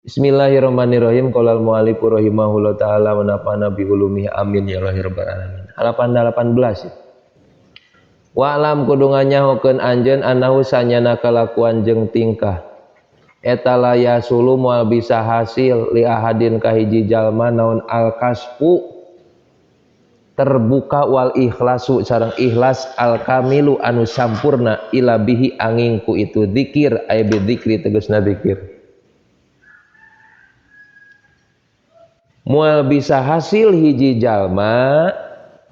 Bismillahirrahmanirrahim. Qala al-mu'allif rahimahullah ta'ala wa nafa'ana bi ulumihi amin ya Allah rabbal alamin. Halaman 18. Wa alam kudu nganyahokeun anjeun annahu sanyana kalakuan jeung tingkah. Eta la yasulu moal bisa hasil li ahadin ka hiji jalma naon al-kasfu terbuka wal ikhlasu sareng ikhlas al-kamilu anu sampurna ila bihi angin ku itu zikir ay bi dzikri tegasna zikir. Mual bisa hasil hiji jalma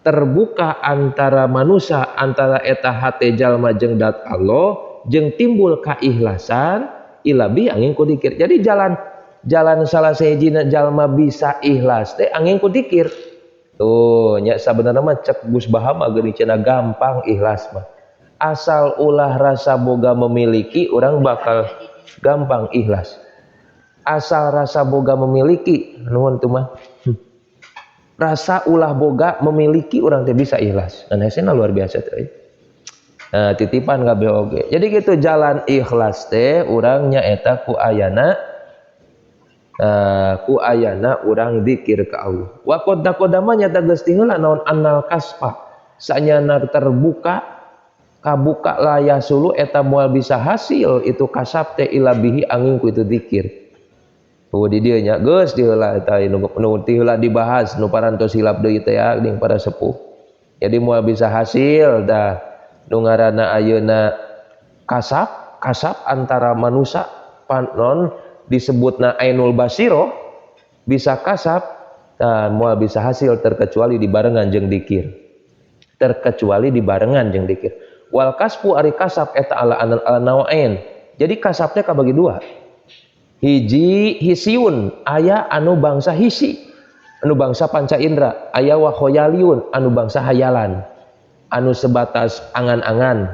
terbuka antara manusia antara eta hate jalma jeung dat Allah jeung timbul keikhlasan ilabi angin ku dikir. Jadi jalan salah sahijina jalma bisa ikhlas teh angin ku dikir. Tuh nya sabenerna mah cek Gus Baham geuning cenah gampang ikhlas mah. Asal ulah rasa boga memiliki orang bakal gampang ikhlas. Asal rasa boga memiliki nuhun tuh mah. Rasa ulah boga memiliki orang teh bisa ikhlas. Dan hasilnya luar biasa teh. Nah, titipan kabeh oge. Jadi gitu jalan ikhlas teh urang nyaeta ku ayana ku ayana urang zikir ka Allah. Wa qad taqaddama nyata geus tiheula naon annal kaspa. Sanyana terbuka kabuka la yasulu eta moal bisa hasil itu kasab teh ila bihi angin ku itu zikir. Oh di dieu nya geus diheula eta nu tiheula dibahas nu parantos hilap deui teh ya deung para sepuh. Jadi moal bisa hasil dah nu ngaranna ayeuna kasab antara manusia panon disebutna ainul basiro bisa kasab dan moal bisa hasil terkecuali dibarengan jeung dikir. Terkecuali dibarengan jeung dikir. Wal kasbu ari kasab eta ala anal ala nawain. Jadi kasabnya kabagi dua. Hiji hisiun aya anu bangsa hisi anu bangsa panca indra, aya wa khoyaliun anu bangsa hayalan anu sebatas angan-angan.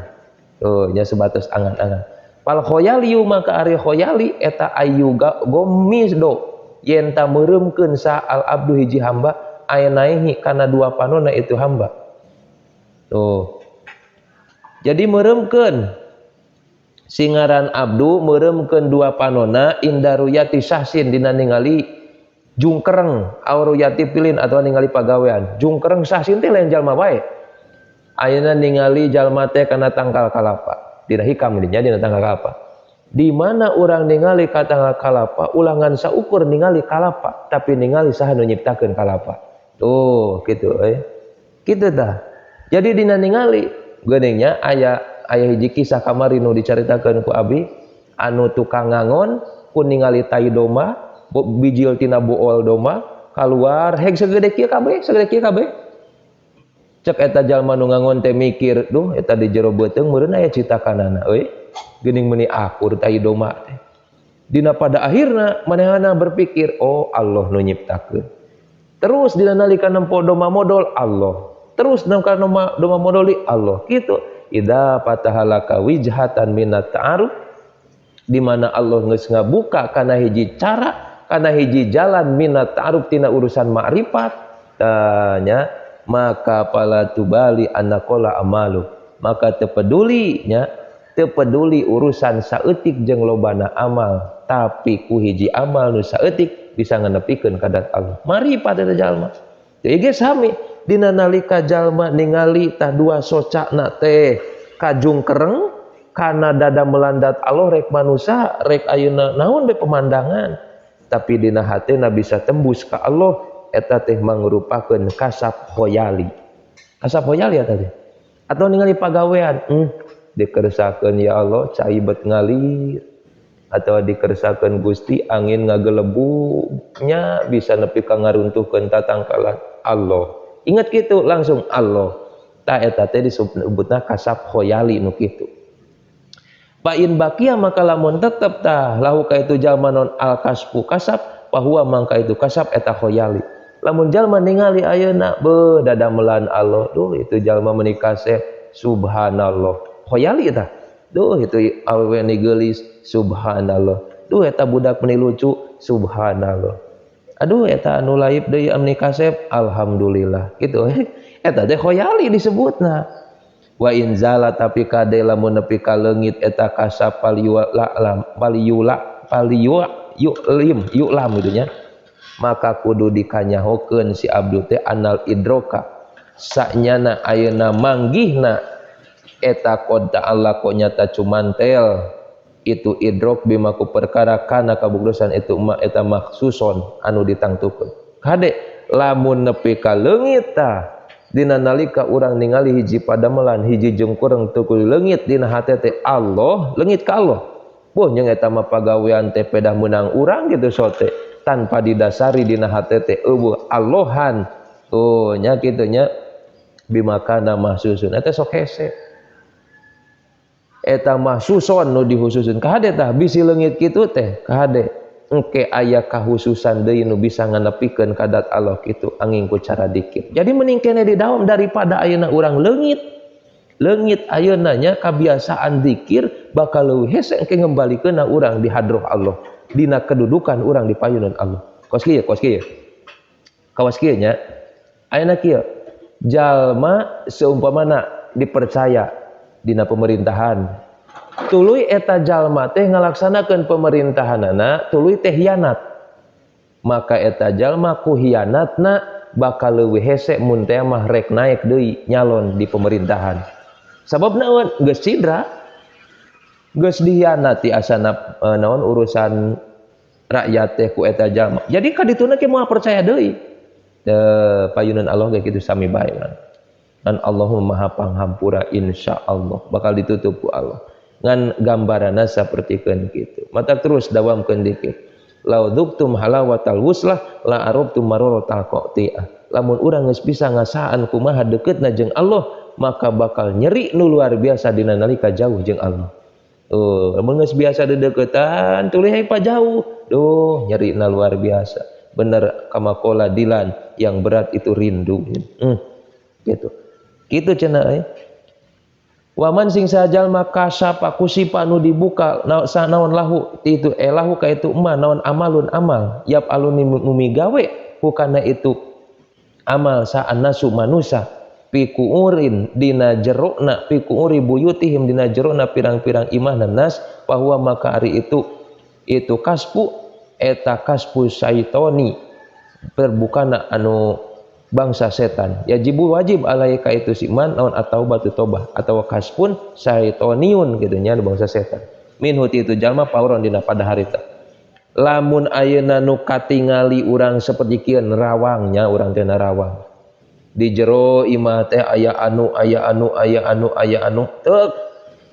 Tuh nya sebatas angan-angan. Fal khoyaliu maka ari khoyali eta ayuga gomisdo yen ta meureumkeun sa al abdu hiji hamba ayanaihi kana dua panona itu hamba. Tuh. Jadi meureumkeun singaran abdu meureumkeun dua panona indaruyati sahsin dina ningali jungkereng auruyati pilin atau ningali pagawean. Jungkereng sahsin teh lain jalma wae. Ayeuna ningali jalma teh kana tangkal kalapa. Dina hikam dinya dina tangkal kalapa. Di mana urang ningali ka tangkal kalapa ulangan saukur ningali kalapa tapi ningali saha nu nyiptakeun kalapa. Tuh kitu euy. Kitu tah. Jadi dina ningali geuning nya aya hiji kisah kamari nu dicaritakeun ku abi anu tukang ngangon ku ningali tai domba bijil tina bool domba kaluar heg segede kieu kabeh segede kieu kabeh. Cek eta jalma nu ngangon teh mikir duh eta di jero beuteung meureun aya citakanana euy geuning meuni akur tai domba teh. Dina pada akhirna manehna berpikir oh Allah nu nyiptakeun. Terus dina nalika nempo domba modol Allah. Terus nalika domba modol di Allah kitu. Idza fatahalaka wijhatan minat ta'aruf di mana Allah geus ngabuka kana hiji cara kana hiji jalan minat ta'aruf tina urusan makrifat tanya maka pala tubali anaqala amalu maka teu peduli nya teu peduli urusan saeutik jeung lobana amal tapi ku hiji amal nu saeutik bisa nganepikeun ka dat Allah marifat eta jalma teu ge sami dina nalika jalma ningali tah dua socana teh kajungkereng kana dada melandat Allah rek manusia rek ayeuna naon be pemandangan tapi dina hatena bisa tembus ka Allah eta teh mangrupakeun kasab khoyali. Kasab khoyali eta teh atau ningali pagawean dikersakeun ya Allah cai bet ngalir atau dikersakeun Gusti angin ngagelebugnya bisa nepi ka ngaruntuhkeun tatangkalan Allah. Ingat gitu langsung Allah. Ta eta teh disebutna kasab khoyali nu kitu. Fa in baqiya maka lamun tetep tah lahu ka itu jalma non al kasbu kasab bahwa mangka itu kasab eta khoyali. Lamun jalma ningali ayeuna beuh dadamelan Allah duh itu jalma meuni kasep subhanallah. Khoyali eta. Duh itu awewe ni geulis subhanallah. Duh eta budak meuni lucu subhanallah. Aduh eta anu laib deui amni kasep alhamdulillah gitu. Eta teh khoyali disebutna. Wa in zala tapi kade lamun nepi ka leungit eta kasab paliyula paliyula paliyula yu'lim yu'lam gitu nya. Maka kudu dikanyahokeun si abdu teh anal idroka sanyana ayeuna manggihna eta qad ta'ala ko nyata cumantel itu idrok bima ku perkara kana kabuktosan itu ma eta maksuson anu ditangtukeun. Kade lamun nepi ka leungit tah dina nalika urang ningali hiji padamelan hiji jengkureng teu kudu leungit dina hate teh Allah leungit ka Allah. Boh jeung eta mah pagawean teh pedah meunang urang gitu sote tanpa didasari dina hate teh eueuh Allahan. Oh nya kitu nya bima kana mahsusun eta sok hese. Eta mahsuson nu dihususun kahade tah bisi leungit kitu teh kahade engke aya kahususan deui nu bisa nganepikeun ka dat Allah kitu angin ku cara dikir. Jadi mending kene di dawam daripada ayeuna urang leungit. Leungit ayeuna nya kabiasaan dikir bakal leuwih hese engke ngembalikeunna urang di hadroh Allah, dina kedudukan urang di payunan Allah. Kos kieu, kos kieu. Kawas kieu nya. Ayeuna kieu. Jalma seumpamana dipercaya dina pemerintahan. Tuluy eta jalma teh ngalaksanakeun pemerintahanana tuluy teh hianat. Maka eta jalma ku hianatna bakal leuwih hese mun teh mah rek naik deui nyalon di pemerintahan. Sabab naon? Geus cidra. Geus dihianati asana naon urusan rakyat teh ku eta jalma. Jadi kadituna ke moal percaya deui. Payunan Allah ge kitu sami bae kan. Dan Allahumma maha panghampura insyaallah bakal ditutup ku Allah. Ngan gambaranna sapertikeun kitu. Mata terus dawamkeun dikir. Lau dzuktum halawatal wuslah la arabtum mararatal qati'ah. Lamun urang geus bisa ngasaan kumaha deketna jeung Allah, maka bakal nyeri nu luar biasa dina nalika jauh jeung Allah. Oh, lamun geus biasa dedeketan tuluy hae pa jauh. Duh, nyerina luar biasa. Bener kamakola Dilan, yang berat itu rindu. Gitu. Kitu cenah euy. Waman sing sajalma kasapa kusipa nu dibuka naon lahu itu lahu ka itu ma naon amalun amal yap aluni numigawe hukana itu amal saan nasu manusa pikuurin dina jerukna pikuuri buyutihim dina jerukna pirang-pirang imahna nas bahwa maka ari itu kaspu eta kaspu syaitoni perbukana anu bangsa setan yajibu wajib alaika itu siman naon atau batu tobah atau kaspun syaitoniun gitu nya bangsa setan minhu itu jalma pauron dina pada harita. Lamun ayeuna nu katingali urang seperti kieu nerawangnya urang teh nerawang di jero imah teh aya anu aya anu aya anu aya anu teuk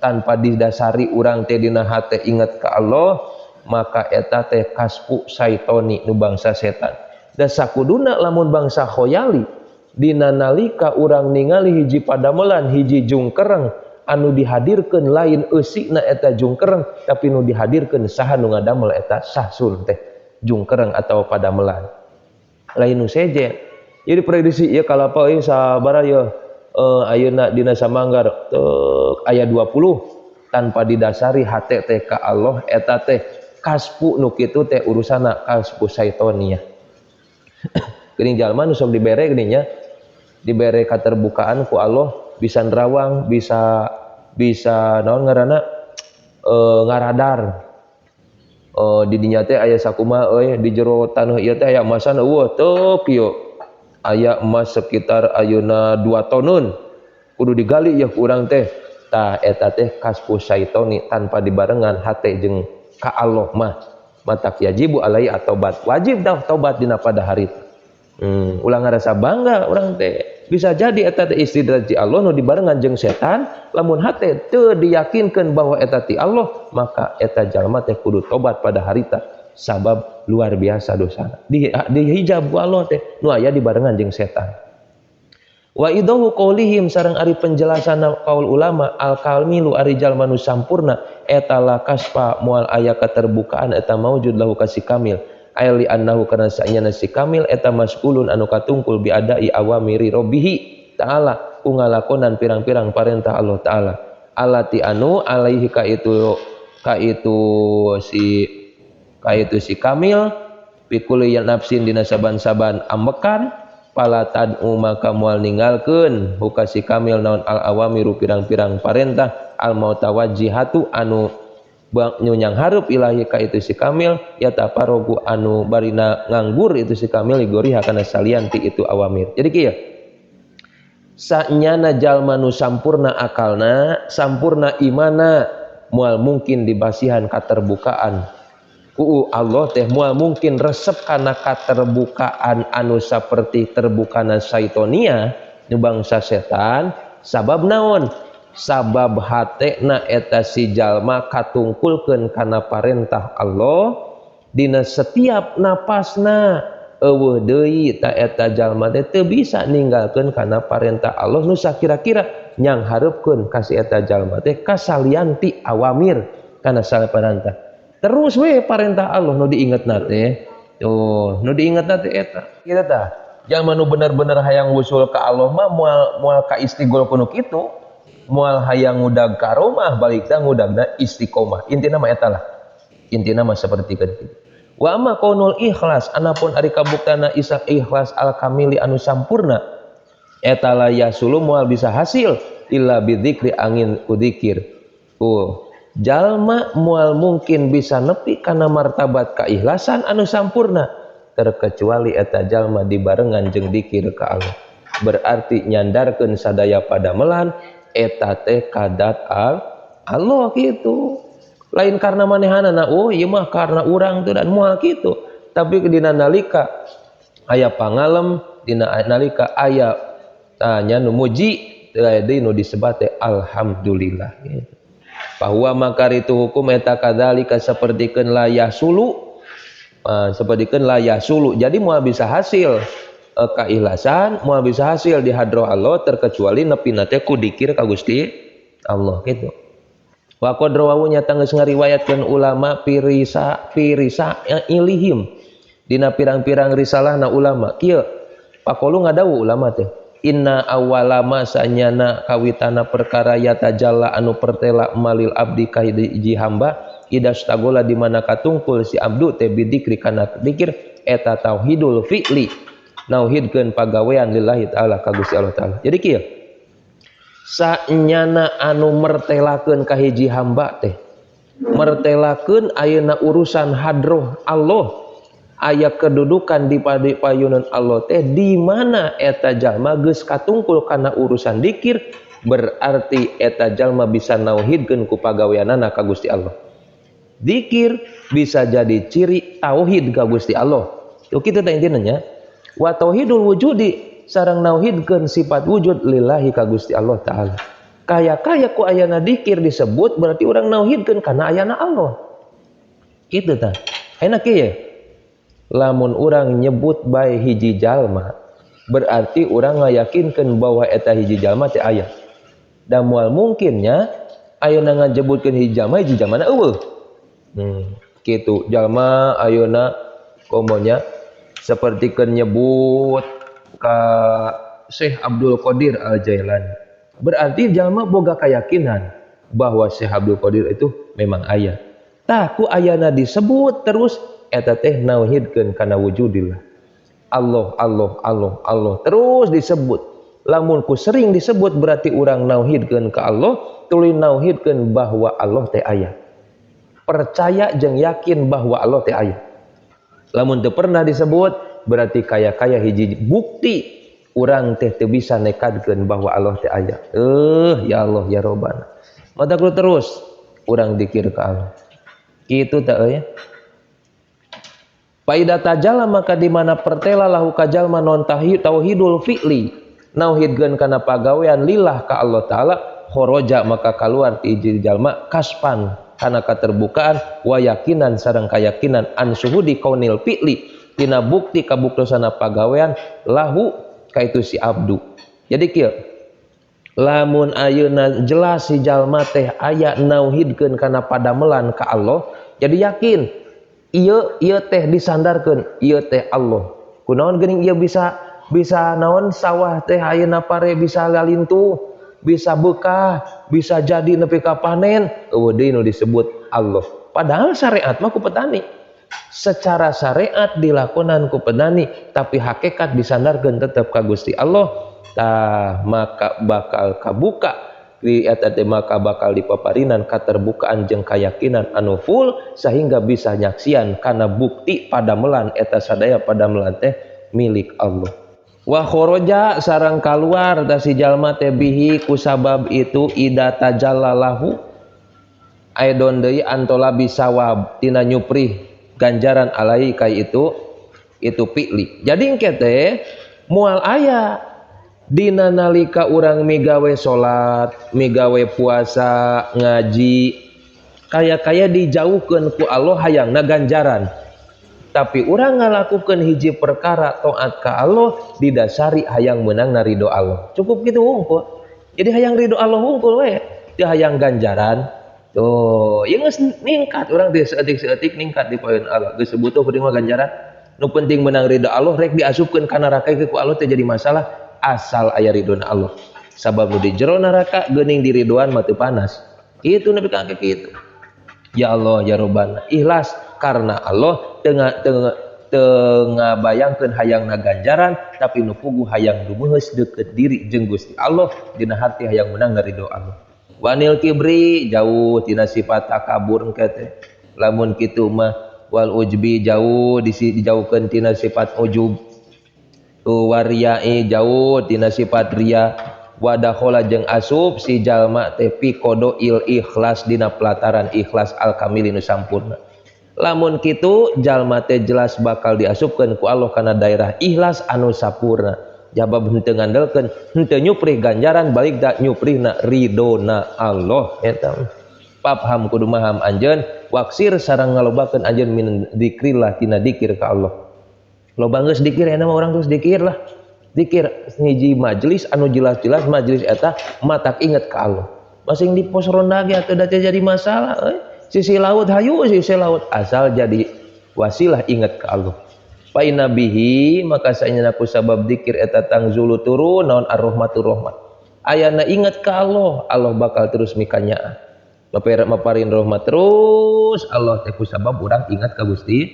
tanpa didasari urang teh dina hate inget ka Allah maka eta teh kaspu syaitoni nu bangsa setan. Da sakuduna lamun bangsa khoyali dina nalika urang ningali hiji padamelan hiji jungkereng anu dihadirkeun lain eusina eta jungkereng tapi nu dihadirkeun saha nu ngadamel eta sahsun teh jungkereng atau padamelan lain nu sejen. Jadi prediksi ieu kalapa euy sabaraha ieu ayeuna dina Samanggar teuk aya 20 tanpa didasari hate teh ka Allah eta teh kaspu nu kitu teh urusana kaspu syaitoniah. Geuning jalma nu sok dibere geuning nya dibere katerbukaan ku Allah bisa nerawang bisa bisa naon ngaranna ngaradar di dinya teh aya sakumaha euy di jero taneuh ieu teh aya emasan eueuh teu kieu aya emas sekitar ayeuna 2 tonun kudu digali yeuh ku urang teh tah eta teh kaspu syaitoni tanpa dibarengan hate jeung ka Allah mah matak yajibu alai atobat wajib dah tobat dina pada hari itu. Ulah ngarasa bangga urang teh bisa jadi eta teh istidraj Allah nu dibarengan jeung setan lamun hate teu diyakinkeun bahwa eta ti Allah maka eta jalma teh kudu tobat pada harita sabab luar biasa dosana dihijab ku Allah teh nu aya dibarengan jeung setan. Wa idahu qaulihim sareng ari penjelasan kaul ulama al kamilu ari jalma nu sampurna eta la kaspa moal aya keterbukaan eta maujud lahu kasi kamil ai li annahu kana sanyana si kamil eta mas'ulun anu katungkul bi adai awamiri rabbihi ta'ala ku ngalakonan pirang-pirang parentah Allah ta'ala alati anu alaihi ka itu si kamil pikuli nafsin dina saban-saban ambekan pala tad'u maka moal ninggalkeun huka si kamil naon al awamiru pirang-pirang parentah al mautawajjihatu anu Bang nyunyang hareup ilahi ka itu si kamil ya taparogu anu barina nganggur itu si kamil ligoriha kana salian ti itu awamir. Jadi kieu sanyana jalma nu sampurna akalna, sampurna imana, moal mungkin dibasihan katerbukaan ku Allah teh, moal mungkin resep kana katerbukaan anu saperti terbukana saitonia nu bangsa setan. Sabab naon? Sabab hatena eta si jalma katungkulkeun kana parentah Allah dina setiap napasna. Eueuh deui ta eta jalma teh teu bisa ninggalkeun kana parentah Allah nu sakira-kira nyang hareupkeun ka si eta jalma teh kasalian ti awamir kana parentah. Terus we parentah Allah nu diingetna teh, tuh nu diingetna teh eta kitu tah. Jalma nu bener-bener hayang wusul ka Allah mah moal moal ka istighol kuno kitu, moal hayang ngudag karomah, balikna ngudagna istiqomah. Intina mah eta lah, intina mah seperti kitu. Wa amma kaunul ikhlas, anapun ari kabuktana isa ikhlas al kamili anu sampurna, eta la yasulu moal bisa hasil illa bidzikri angin udzikir. Jalma moal mungkin bisa nepi kana martabat keikhlasan anu sampurna terkecuali eta jalma dibarengan jeung dikir ka Allah. Berarti nyandarkeun sadaya padamelan eta teh kadat Allah gitu. Lain karena manehanana, oh ieu mah karena urang teu dan moal kitu. Tapi dina nalika aya pangalem, dina nalika aya tanya nu muji, teu aya deui nu disebat teh alhamdulillah gitu. Bahwa makar itu hukum eta kadzalika sapertikeun la yasulu, sapertikeun la yasulu. Jadi moal bisa hasil keikhlasan, moal bisa hasil di hadroh Allah terkecuali nepina teh ku dikir ka Gusti Allah gitu. Wa qad rawahu nyata geus ngariwayatkeun ulama pirisa pirisa ilihim dina pirang-pirang risalahna ulama kieu. Paqolu ngadawu ulama teh, inna awwala ma sanyana kawitana perkara yatajalla anu pertela malil abdi ka hiji hamba idastagola di mana katungkul si abdu teh bidikri kana dikir eta tauhidul fi'li, nauhidkeun pagawean lillahi ta'ala ka Gusti Allah ta'ala. Jadi kieu sanyana anu mertelakeun ka hiji hamba teh mertelakeun ayeuna urusan hadroh Allah, aya kedudukan di payunan Allah teh di mana eta jalma geus katungkul kana urusan dikir, berarti eta jalma bisa nauhidkeun ku pagaweanana ka Gusti Allah. Dikir bisa jadi ciri tauhid ka Gusti Allah. Tuh kitu teh intina nya. Wa tauhidul wujudi sareng nauhidkeun sifat wujud lillahi ka Gusti Allah ta'ala. Kaya-kaya ku ayana dikir disebut berarti urang nauhidkeun kana ayana Allah. Kitu tah. Enak kieu. Lamun urang nyebut bae hiji jalma, berarti urang ngayakinkeun bahwa eta hiji jalma teh aya. Da moal mungkinnya ayeuna ngajebutkeun hiji jalma, hiji jalmana eueuh. Kitu jalma ayeuna komonya sapertikeun nyebut ka Syekh Abdul Qadir Al-Jailani. Berarti jalma boga keyakinan bahwa Syekh Abdul Qadir itu memang aya. Tah ku ayana disebut terus eta teh nauhidkeun kana wujudillah. Allah, Allah, Allah, Allah terus disebut. Lamun ku sering disebut berarti urang nauhidkeun ka Allah, tuluy nauhidkeun bahwa Allah teh aya. Percaya jeung yakin bahwa Allah teh aya. Lamun teu pernah disebut berarti kaya-kaya hiji bukti urang teh teu bisa nekadkeun bahwa Allah teh aya. Ya Allah ya Robbana. Mata kudu terus urang dikir ka Allah. Kitu teh euy. Faida tajala maka di mana pertela lahu kajalma non tauhidul fi'li nauhidkeun kana pagawean lillah ka Allah ta'ala, khoroja maka kaluar ti hiji jalma kaspan kana katerbukaan wa yakinan sareng kayakinan an suhudi kaunil fi'li tina bukti kabuktosana pagawean lahu kaitu si abdu. Jadi kieu lamun ayeuna jelas si jalma teh aya nauhidkeun kana padamelan ka Allah, jadi yakin ieu ieu teh disandarkeun ieu teh Allah. Kunaon geuning ieu bisa naon sawah teh ayeuna pare bisa lalintuh, bisa bekah, bisa jadi nepi ka panen, eueuh deui nu disebut Allah. Padahal syariat mah ku petani. Secara syariat dilakonan ku petani, tapi hakikat disandarkeun tetep ka Gusti Allah. Tah maka bakal kabuka Di eta teh maka bakal dipaparinan katerbukaan jeung kayakinan anu full sehingga bisa nyaksian kana bukti padamelan eta sadaya padamelan teh milik Allah. Wa kharaja sareng kaluar ta si jalma teh bihi kusabab itu ida tajallalahu aidon deui antola bisawab tina nyuprih ganjaran alai kai itu fi'li. Jadi engke teh moal aya dina nalika urang migawe salat, migawe puasa, ngaji, kaya-kaya dijauhkeun ku Allah hayangna ganjaran. Tapi urang ngalakukeun hiji perkara taat ka Allah didasari hayang meunang na ridho Allah. Cukup gitu hungkul. Jadi hayang ridho Allah hungkul we, teu hayang ganjaran. Tuh, ieu geus ningkat urang teh saeutik-saeutik ningkat di payun Allah. Geus butuh penting mah ganjaran. Nu penting menang ridho Allah rek diasupkeun ka neraka ku Allah teh jadi masalah asal aya ridhona Allah. Sabab nu di jero neraka geuning diridoan mah teu panas. Kitu nepi ka kitu. Ya Allah ya Robbana, ikhlas karena Allah tengah tengah tengah bayangkeun hayangna ganjaran tapi nu puguh hayang dumeuheus deukeut diri jeung Gusti Allah dina hati hayang menang ridho Allah. Wanil kibri jauh tina sifat takabur engke teh. Lamun kitu mah wal ujbi jauh dijauhkeun tina sifat ujub. Wariyai jauh tina sifat ria. Wadakhola jeung asup si jalma teh fi qodoil ikhlas dina pelataran ikhlas al kamili nu sampurna. Lamun kitu jalma teh jelas bakal diasupkeun ku Allah kana daerah ikhlas anu sampurna. Jabab henteu ngandelkeun henteu nyuprih ganjaran balik da nyuprihna ridona Allah eta. Pafham kudu maham anjeun waksir sareng ngalobakeun anjeun min dzikrillah tina dikir ka Allah. Loba geus dikir eta mah urang terus dikir lah. Dikir hiji majelis anu jelas-jelas majelis eta matak inget ka Allah. Masing di pos ronda ge atuh da teu jadi masalah euy. Sisi laut hayu sisi laut asal jadi wasilah inget ka Allah. Fa inna bihi maka saenyana ku sabab dikir eta tangzulu turun naon ar-rahmatur rahmat. Ayana inget ka Allah, Allah bakal terus mikanyaah. Maparin rahmat terus Allah teh ku sabab urang ingat ka Gusti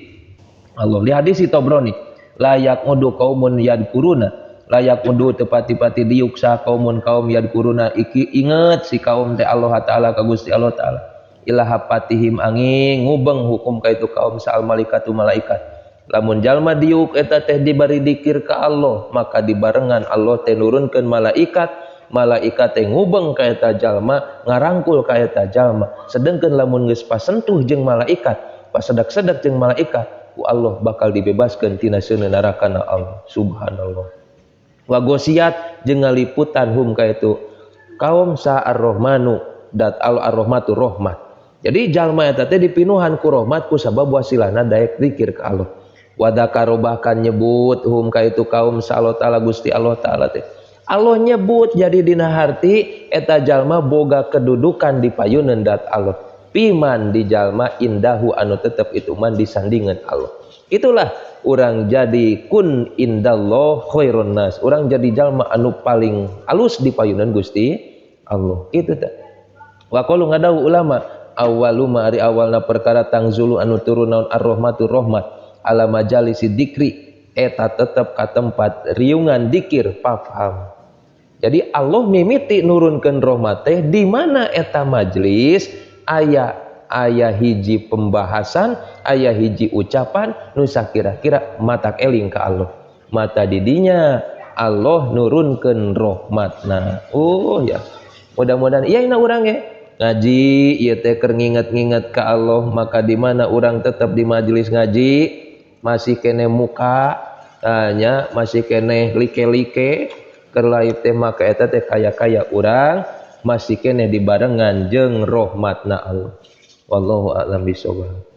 Allah. Di hadis si Tabrani layak udu kaumun yadkuruna layak udu tepati-pati diuk sa kaumun kaum yadkuruna iki inget si kaum teh Allah taala ka Gusti Allah taala ilaha patihim angin ngubeng hukum ka itu kaum saal malaikatu malaikat. Lamun jalma diuk eta teh dibari dikir ka Allah maka dibarengan Allah teh nurunkeun malaikat, malaikat teh ngubeng ka eta jalma, ngarangkul ka eta jalma. Sedengkeun lamun geus pasentuh jeung malaikat, pasedak-sedak jeung malaikat, ku Allah bakal dibebaskeun tina seuneu narakana Allah. Subhanallah. Wa gosiat jeung ngaliputan hum ka itu kaum sa ar-rahmanu dat al ar-rahmatu rahmat. Jadi jalma eta teh dipinuhan ku rahmat ku sabab wasilahna daek zikir ka Allah. Wadakaro bahkan nyebut hum ka itu kaum sa Allah taala Gusti Allah taala teh. Allah nyebut jadi dina harti eta jalma boga kedudukan di payuneun dat Allah. Piman di jalma indahu anu tetep itu man disandingan Allah. Itulah urang jadi kun indallah khairun nas. Urang jadi jalma anu paling alus di payunan Gusti Allah. Itu teh. Wa qalu ngadawu ulama awwalu ma ari awalna perkara tangzulu anu turun naon ar-rahmatur rahmat ala majalisi dikri eta tetep ka tempat riungan dikir pafham. Jadi Allah mimiti nurunkeun rahmat teh di mana eta majelis aya aya hiji pembahasan, aya hiji ucapan nu sakira-kira matak eling ka Allah. Mata didinya Allah nurunkeun rahmatna. Oh ya. Mudah-mudahan ieu na urang ge ngaji ieu teh keur nginget-nginget ka Allah, maka di mana urang tetep di majelis ngaji masih kene muka tanya masih kene like-like keur laib teh maka eta teh kaya-kaya urang masih kene dibarengan jeung rahmatna Allah. Wallahu a'lam bishawab.